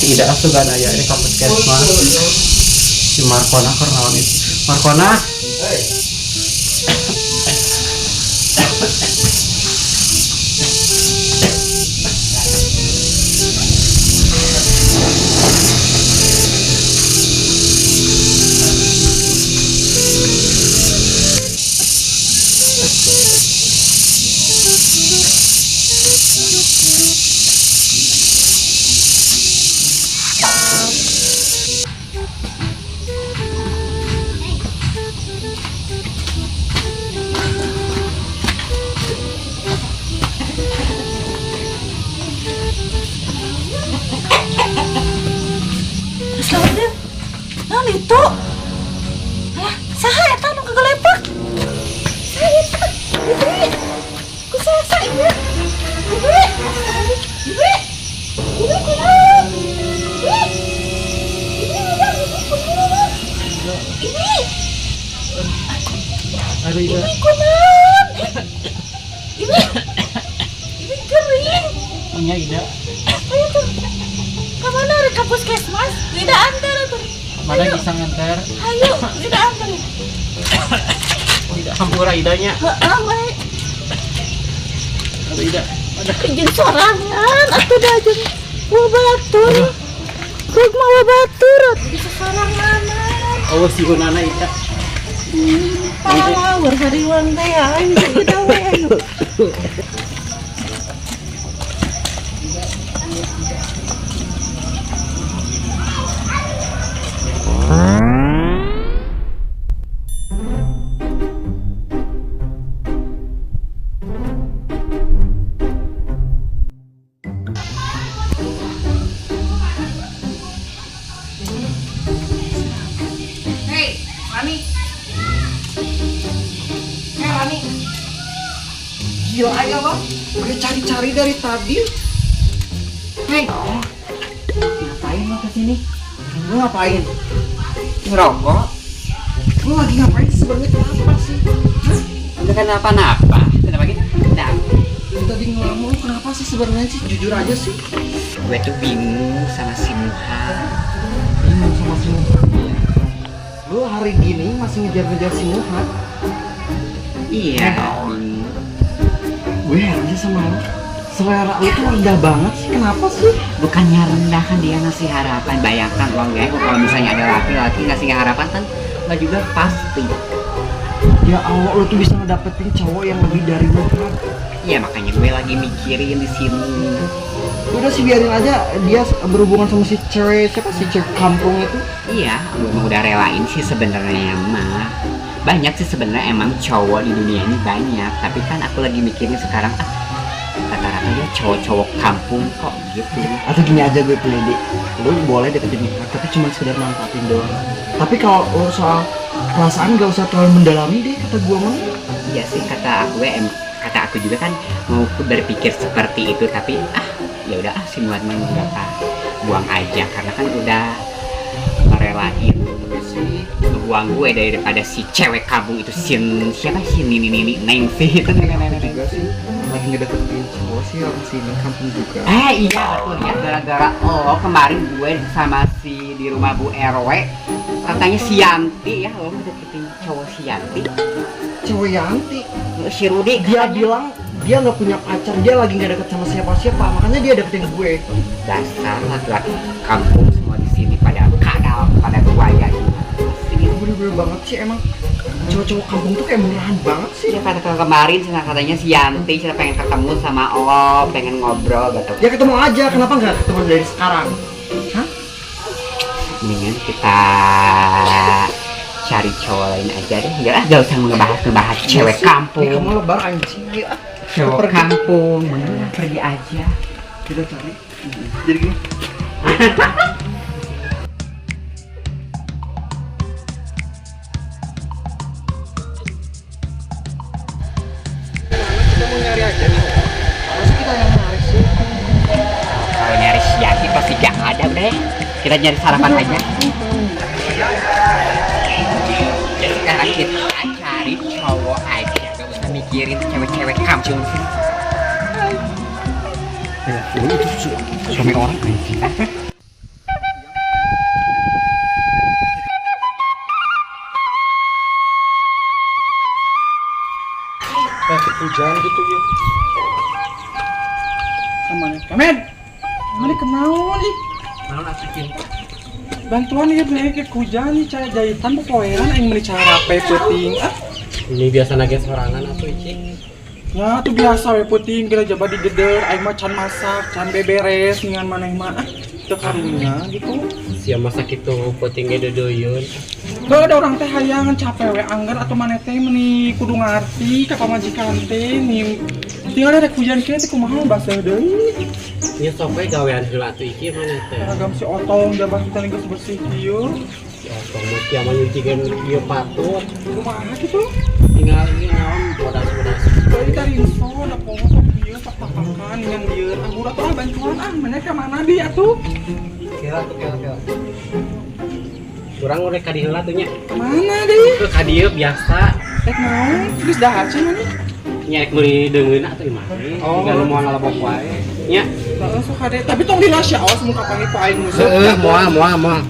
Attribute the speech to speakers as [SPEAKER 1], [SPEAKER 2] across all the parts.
[SPEAKER 1] Si Ida asugan aya ini ka puskesmas. Si Markona keur naon itu? Markona.
[SPEAKER 2] Astagfirullahaladzim. Naon itu? Alah, saha eta nu kagelepak? Saha eta? Ibu. Ku saha ieu? Ibu. Ibu. Ibu kunaon? Ibu. Ibu ngomong, ibu kunaon? Ibu.
[SPEAKER 1] Aduh, Ida.
[SPEAKER 2] Ibu kunaon? Ibu. Ibu gering.
[SPEAKER 1] Punya Ida.
[SPEAKER 2] Ayo tuh. Ka mana rek ka puskesmas? Tidak antar atuh.
[SPEAKER 1] Mana bisa nganter?
[SPEAKER 2] Ayo, tidak antar.
[SPEAKER 1] Ida hampura Idanya.
[SPEAKER 2] Heeh, bae.
[SPEAKER 1] Aduh, Ida. Aduh.
[SPEAKER 2] Jeung sorangan atuh da jeung batur. Kok mawa batur bisa sorangan.
[SPEAKER 1] Oh, si Gunana Ida.
[SPEAKER 2] Palawur hariwang teh ayo kita we ayo.
[SPEAKER 3] Hei, Rani. Hei, Rani.
[SPEAKER 4] Gila ya lo, gue cari-cari dari tadi.
[SPEAKER 3] Hei. Ngapain lo kesini?
[SPEAKER 4] Lu ngapain?
[SPEAKER 3] Ngerokok?
[SPEAKER 4] Lu lagi ngapain sih sebenarnya, kenapa sih? Hah?
[SPEAKER 3] Enggak kenapa-napa. Kenapa gitu? Nah,
[SPEAKER 4] Lu tadi ngelamun, lu kenapa sih sebenarnya sih? Jujur aja sih.
[SPEAKER 3] Gue tuh bingung sama si Muha.
[SPEAKER 4] Bingung sama si Muha? Lu hari gini masih ngejar-ngejar si Muha?
[SPEAKER 3] Iya, bingung.
[SPEAKER 4] Gue heran sih sama lu. Selera lu tuh rendah banget sih, kenapa sih?
[SPEAKER 3] Bukannya rendah, kan dia ngasih harapan. Bayangkan lo ya, kalau misalnya ada laki-laki ngasih harapan kan lo juga pasti.
[SPEAKER 4] Ya Allah, lu tuh bisa ngedapetin cowok yang lebih dari Muha.
[SPEAKER 3] Iya, makanya gue lagi mikirin di sini.
[SPEAKER 4] Udah sih, biarin aja dia berhubungan sama si cewek, siapa sih cewek kampung itu?
[SPEAKER 3] Iya, gue emang udah relain sih sebenarnya mah. Banyak sih sebenarnya emang cowok di dunia ini banyak, tapi kan aku lagi mikirin sekarang rata-rata ya cowok-cowok kampung kok gitu.
[SPEAKER 4] Atau gini aja, gue punya ide. Lu boleh deketin Muha, tapi cuma sekedar manfaatin doang. Tapi kalau lu soal perasaan gak usah terlalu mendalami deh, kata gue mah.
[SPEAKER 3] Iya sih, kata aku ya, kata aku juga kan mau berpikir seperti itu, tapi ya udah si Muhammad mah nggak apa, buang aja karena kan udah ngerelain
[SPEAKER 4] sih
[SPEAKER 3] ngebuang gue daripada si cewek kampung itu, sin siapa sih, nini nini neng sih itu, nini nini neng.
[SPEAKER 4] Juga sih lagi ngedeketin cowok sih orang sini kampung juga.
[SPEAKER 3] Iya betul ya, gara-gara lo kemarin gue sama si di rumah Bu RW katanya si Yanti ya, lo ngedeketin cowok si Yanti.
[SPEAKER 4] Cowok Yanti?
[SPEAKER 3] Si Rudi.
[SPEAKER 4] Dia
[SPEAKER 3] katanya.
[SPEAKER 4] Bilang dia nggak punya pacar, dia lagi nggak deket sama siapa-siapa, makanya dia deketin gue.
[SPEAKER 3] Dasar laki-laki kampung semua di sini pada kadal, pada buaya.
[SPEAKER 4] Ini bener-bener banget sih, emang cowok-cowok kampung tuh kayak murahan banget sih.
[SPEAKER 3] Iya, kata kemarin sana katanya si Yanti sana pengen ketemu sama lo, pengen ngobrol gitu.
[SPEAKER 4] Ya ketemu aja, kenapa nggak ketemu dari sekarang? Hah?
[SPEAKER 3] Mendingan kita cari cowok lain aja deh. Enggak lah, nggak usah ngebahas cewek
[SPEAKER 4] Iya sih.
[SPEAKER 3] kampung.
[SPEAKER 4] Ini kamu lebar anjing, ayo ah.
[SPEAKER 3] Cowok
[SPEAKER 4] Pergi.
[SPEAKER 3] kampung, mendingan pergi aja.
[SPEAKER 4] Kita cari. Jadi gini. Kita mau nyari aja nih. Masa kita yang nyari sih?
[SPEAKER 3] Kalau nyari si Yanti pasti gak ada udah ya. Kita nyari sarapan aja. Ya sekarang kita cari cowok aja, gak usah mikirin cewek-cewek kampung sih.
[SPEAKER 1] Ya, lu itu suami orang anjing.
[SPEAKER 5] Kamana? Kemed. Mana kenaon ih?
[SPEAKER 1] Naon atuh Cin?
[SPEAKER 5] Bantuan ieu beli ke hujan nih cara jahitan popoean aing meuni carape peuting ah.
[SPEAKER 1] Ini biasa nage sorangan atuh Ici.
[SPEAKER 5] Ya tuh biasa we peuting geura jaba digeder aing mah can masak, can beberes ningan maneh mah ah. Teu karunya gitu.
[SPEAKER 1] Sia masak itu peuting ge dodoyeun.
[SPEAKER 5] Heuh ada orang teh hayangan capek we angger atuh maneh teh meuni kudu ngarti ka pamajikan teh nih. Tinggal rek hujan kieu teh kumaha baseuh deui.
[SPEAKER 1] Nya sok we gawean heula atuh Iki maneh teh.
[SPEAKER 5] Seragam si Otong jaba kita geus bersih kieu.
[SPEAKER 1] Si Otong mah sia mah nyucikeun ieu patut.
[SPEAKER 5] Kumaha kitu?
[SPEAKER 1] Tinggal ieu naon bodas-bodas.
[SPEAKER 5] Balik dari rinso, da poho sok ieu sok papakan yang lieur. Anggur atuh ah bantuan ah, maneh ka mana di atuh?
[SPEAKER 1] Kira tuh kira kira. Urang rek ka dieu heula tuh nya.
[SPEAKER 5] Kemana di?
[SPEAKER 1] Ke ka dieu biasa.
[SPEAKER 5] Rek naon? Geus dahar cenah maneh.
[SPEAKER 1] Nya rek meuli deungeun atuh imah.
[SPEAKER 5] Oh.
[SPEAKER 1] Tinggal nu moal ngalebok wae. Nya.
[SPEAKER 5] Heeh, sok hade. Tapi tong dilas ya awas mun kapanggih ku aing nguseup.
[SPEAKER 1] Heeh, moal moal moal.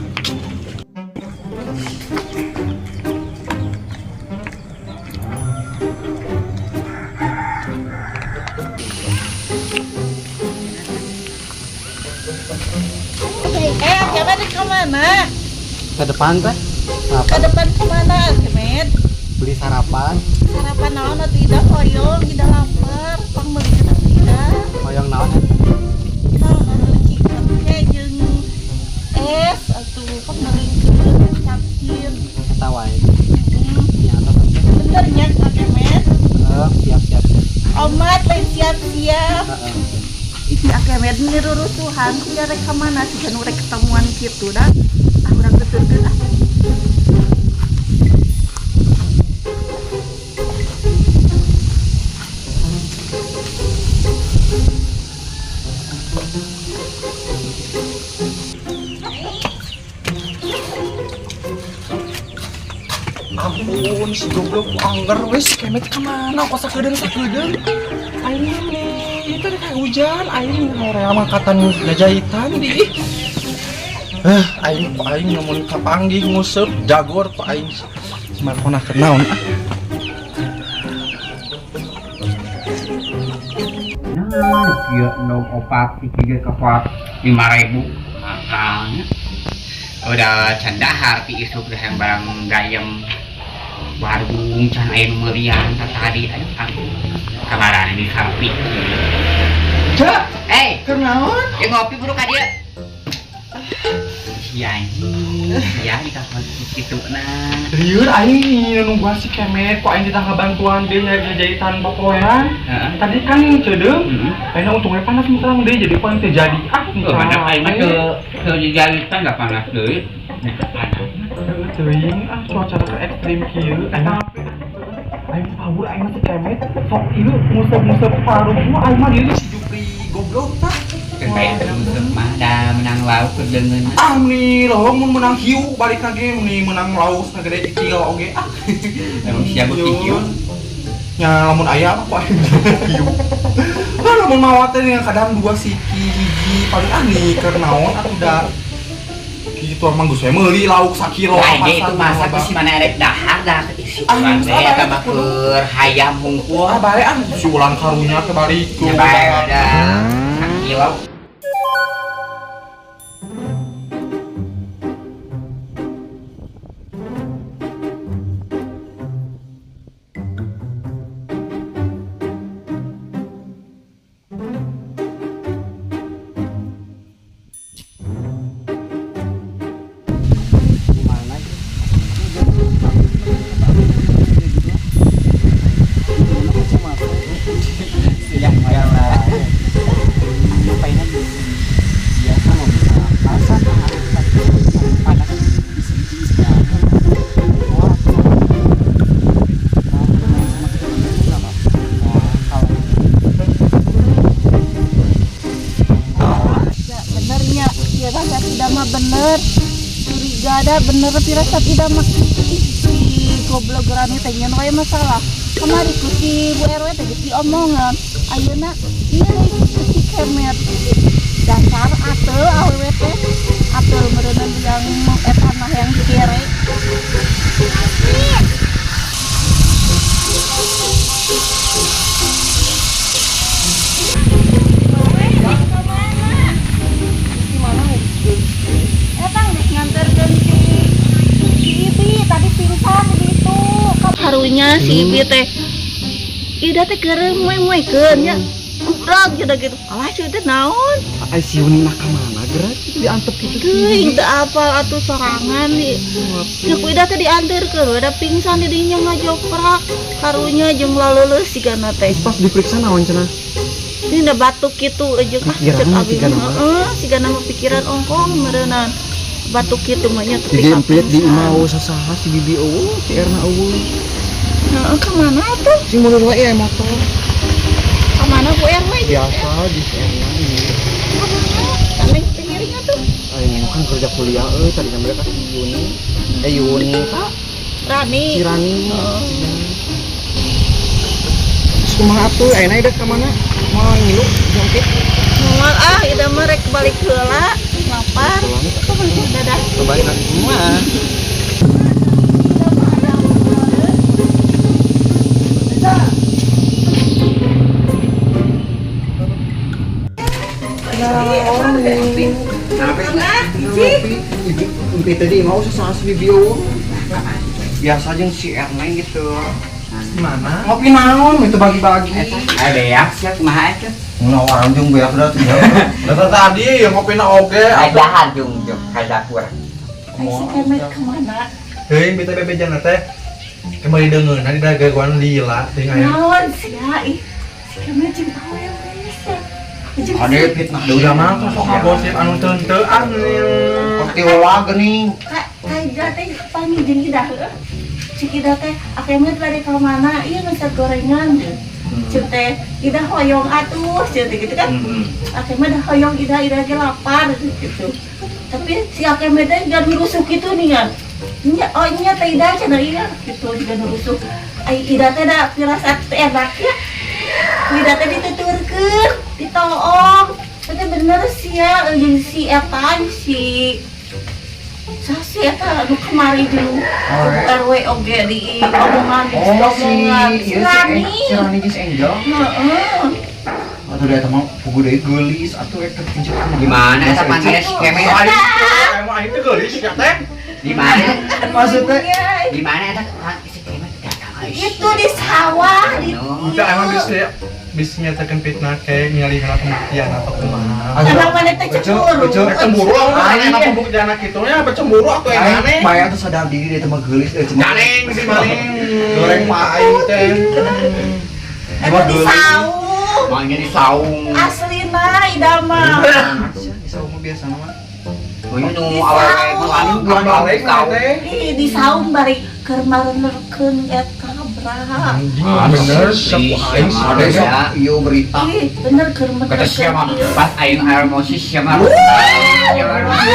[SPEAKER 2] Eh, Kemed kemana?
[SPEAKER 1] Ke depan teh.
[SPEAKER 2] Ke depan kemana, Kemed?
[SPEAKER 1] Beli sarapan.
[SPEAKER 2] Sarapan naon atuh ida hoyong, ida lapar, pangmeulikeun atuh ida.
[SPEAKER 1] Hoyong naon atuh?
[SPEAKER 2] Naon atuh chicken ke jeung es atuh pangmeulikeun capcin.
[SPEAKER 1] Eta wae. Nya atuh teh.
[SPEAKER 2] Bener nya Kak Kemed?
[SPEAKER 1] Heeh, siap siap.
[SPEAKER 2] Omat lain siap-siap.
[SPEAKER 1] Heeh.
[SPEAKER 2] Ih, si Akemed ngirurusuhan, sia rek ka mana sih nu rek ketemuan kitu dah. Ah, urang tuturkeun ah.
[SPEAKER 5] Ampun, si goblok angger wes si Kemet kemana? Kok sakedeung-sakedeung? Aing mah nih, itu kayak hujan, aing hoream angkatan jajahitan di. Aing kok aing nyamun kapanggih nguseup jagor kok aing si Markona keur naon ah.
[SPEAKER 3] Nah, ieu endog opat iki ge kapat 5.000. Mahalnya. Udah can dahar ti isuk teh yang barang gayem. Warung can aya nu meulian tadi aduh ampun. Kamarana di sapi.
[SPEAKER 5] Cak,
[SPEAKER 3] Eh,
[SPEAKER 5] keur naon?
[SPEAKER 3] ya ngopi buru ka dieu. Sia anjing, sia di kapan kitu na.
[SPEAKER 5] Lieur aing nungguan si Kemet kok aing ditangkap bantuan dia nyari jajahitan popoean.
[SPEAKER 3] Heeh.
[SPEAKER 5] Tadi kan cedeung,
[SPEAKER 3] Heeh.
[SPEAKER 5] aing untungnya panas muterang deui jadi kok aing teh jadi ah
[SPEAKER 3] Oh, mana aing mah ke jajahitan enggak panas deui. Nah, panas.
[SPEAKER 5] Teuing ah cuaca ke ekstrim kieu. Enak. Aing power aing mah si Kemet sok ieu nguseup-nguseup paru mah aing mah dieu si Jupri goblok tah.
[SPEAKER 3] Kan kayak nguseup mah da menang lauk keur deungeun.
[SPEAKER 5] Ah nih loh mun menang hiu balik lagi nih menang lauk sagede kecil oge ah.
[SPEAKER 3] Emang sia beuki hiu.
[SPEAKER 5] Nya lamun aya mah kok aing hiu. Lah lamun mawa teh kadang dua siki hiji paling ah nih keur naon atuh da. Gitu emang geus we meuli lauk sakilo
[SPEAKER 3] Lain ge itu masak si mana erek dahar dah si
[SPEAKER 5] Ah,
[SPEAKER 3] ulan teh
[SPEAKER 5] salah,
[SPEAKER 3] eta mah
[SPEAKER 5] kudu.
[SPEAKER 3] keur hayam hungkul.
[SPEAKER 5] Ah bae ah si ulan karunya teh balik
[SPEAKER 3] Nya bae da sakilo.
[SPEAKER 1] Mana gitu?
[SPEAKER 3] Siap lah.
[SPEAKER 1] Ngapain aja? Biasa mau bisa masak, panas bisa. Wah,
[SPEAKER 2] Ya, benernya, firasat tidak mah bener. Curiga ada bener firasat tidak mah. Ih, si goblok gerani teh nyeun wae masalah. Kamari ku si Bu RW teh geus diomongan. Ayeuna ieu deui ku si Kemet. Dasar ateul awewe teh. Ateul meureuneuh yang eta mah yang dikere. si Ibi teh. Ida teh keur moe-moekeun nya. Kurang cenah gitu. Alah cuy teh naon?
[SPEAKER 4] Ai si Yuni mah ka mana geura gitu diantep gitu.
[SPEAKER 2] Teuing teu apal atuh sorangan di. Ya ku Ida teh dianterkeun we da pingsan di dinya ngajoprak. Karunya jeung laleuleus sigana teh.
[SPEAKER 4] Pas diperiksa naon cenah?
[SPEAKER 2] Ini udah batuk gitu aja ah
[SPEAKER 4] Pikiran
[SPEAKER 2] cek
[SPEAKER 4] mah
[SPEAKER 2] abi
[SPEAKER 4] siga
[SPEAKER 2] mah.
[SPEAKER 4] nama.
[SPEAKER 2] Heeh, siga nama pikiran ongkong meureunan. Batuk kitu mah nya tapi
[SPEAKER 4] Dijemplit di imah eueuh sasaha si Bibi eueuh, si Erna eueuh.
[SPEAKER 2] Heeh, ka mana tuh?
[SPEAKER 4] Sing mundur wae aya motor.
[SPEAKER 2] Ka mana Bu RW?
[SPEAKER 4] Biasa di si Erna ieu.
[SPEAKER 2] Ka mana? Kami pengiring atuh.
[SPEAKER 4] Aing kan kerja kuliah euy tadi mereka si Yuni. Eh Yuni, Kak.
[SPEAKER 2] Rani.
[SPEAKER 4] Si Rani.
[SPEAKER 2] Oh.
[SPEAKER 4] Terus kumaha atuh ayeuna ida ka mana? Mau ngilu jongkit.
[SPEAKER 2] Moal ah, ida mah rek balik heula. Lapar. Dadah.
[SPEAKER 4] Balik lagi semua. Impi tadi mau sasaha si Bibi eueuh. Biasa jeung si Erna gitu.
[SPEAKER 5] Mana?
[SPEAKER 4] Ngopi naon itu bagi-bagi.
[SPEAKER 3] Ayo beak sia kumaha eta?
[SPEAKER 4] Nah, orang jeung beak udah tidak.
[SPEAKER 5] Data tadi yang ngopi na oge.
[SPEAKER 3] Ayo dahar jung jung ka dapur.
[SPEAKER 2] Ai si Kemet kemana?
[SPEAKER 5] Heuy, beta bebe jana teh. Kembali deungeun, da gangguan lila teh aya.
[SPEAKER 2] Naon sia ih. Si Kemet jeung awewe sia. Jeung
[SPEAKER 4] Ada fitnah
[SPEAKER 5] Da udah mah tuh sok ngagosip anu teu-teuan.
[SPEAKER 4] Pasti ulah geuning.
[SPEAKER 2] Ka ka Ida teh panggil jeung Ida heueuh. Cik Ida teh Akemet bade ka mana? Ieu ngeset gorengan. Cik teh Ida hoyong atuh cik teh gitu kan. Akemet hoyong Ida Ida ge lapar gitu. Tapi si Akemet teh gak nurusuk gitu nih kan. Nya oh nya teh Ida cenah ieu gitu juga nurusuk. Ai Ida teh da firasat teh enak ya. Ku Ida teh dituturkeun, ditoong. Tapi bener sih ya, jeung si eta si Sasi eta anu kemari jeung RW oge di omongan di
[SPEAKER 4] Oh si
[SPEAKER 2] omongan si
[SPEAKER 4] iya si
[SPEAKER 2] Rani.
[SPEAKER 4] Si Rani jeung si Angel.
[SPEAKER 2] Heeh.
[SPEAKER 4] Atuh da eta mah pugu deui geulis atuh eta pincet kumaha.
[SPEAKER 3] Di mana eta panggilnya si Kemet?
[SPEAKER 5] Emang aing teh geulis ya teh.
[SPEAKER 3] Di mana?
[SPEAKER 4] Maksudnya
[SPEAKER 3] Di mana eta si Kemet datang.
[SPEAKER 2] Itu di sawah di
[SPEAKER 5] Udah emang bisa bisa nyatakan fitnah kayak nyali heula kematian atau kumaha.
[SPEAKER 2] Emang mana teh cemburu.
[SPEAKER 4] Ucu,
[SPEAKER 5] Eh, cemburu aku mah enak pembuktian anak itu nya apa cemburu aku yang
[SPEAKER 4] Aing
[SPEAKER 5] aneh.
[SPEAKER 4] maya tuh sadar diri dia mah geulis euy cuma.
[SPEAKER 5] Ganeng sih maling. Goreng pak aing teh.
[SPEAKER 2] Eta di saung.
[SPEAKER 3] Maunya di saung.
[SPEAKER 2] Aslina Ida mah.
[SPEAKER 4] Di saung mah biasa mah.
[SPEAKER 3] Maunya nu awewe nu anu
[SPEAKER 5] Balik teh.
[SPEAKER 2] Ih, di saung bari keur marenerkeun eta bra.
[SPEAKER 5] Anjing bener
[SPEAKER 3] Asli,
[SPEAKER 5] sok aing
[SPEAKER 3] siapa?
[SPEAKER 4] Ada sok ieu berita.
[SPEAKER 2] Ih, bener keur
[SPEAKER 3] Kata siapa?
[SPEAKER 2] menerkeun.
[SPEAKER 3] Pas aing emosi siapa? Siapa emosi?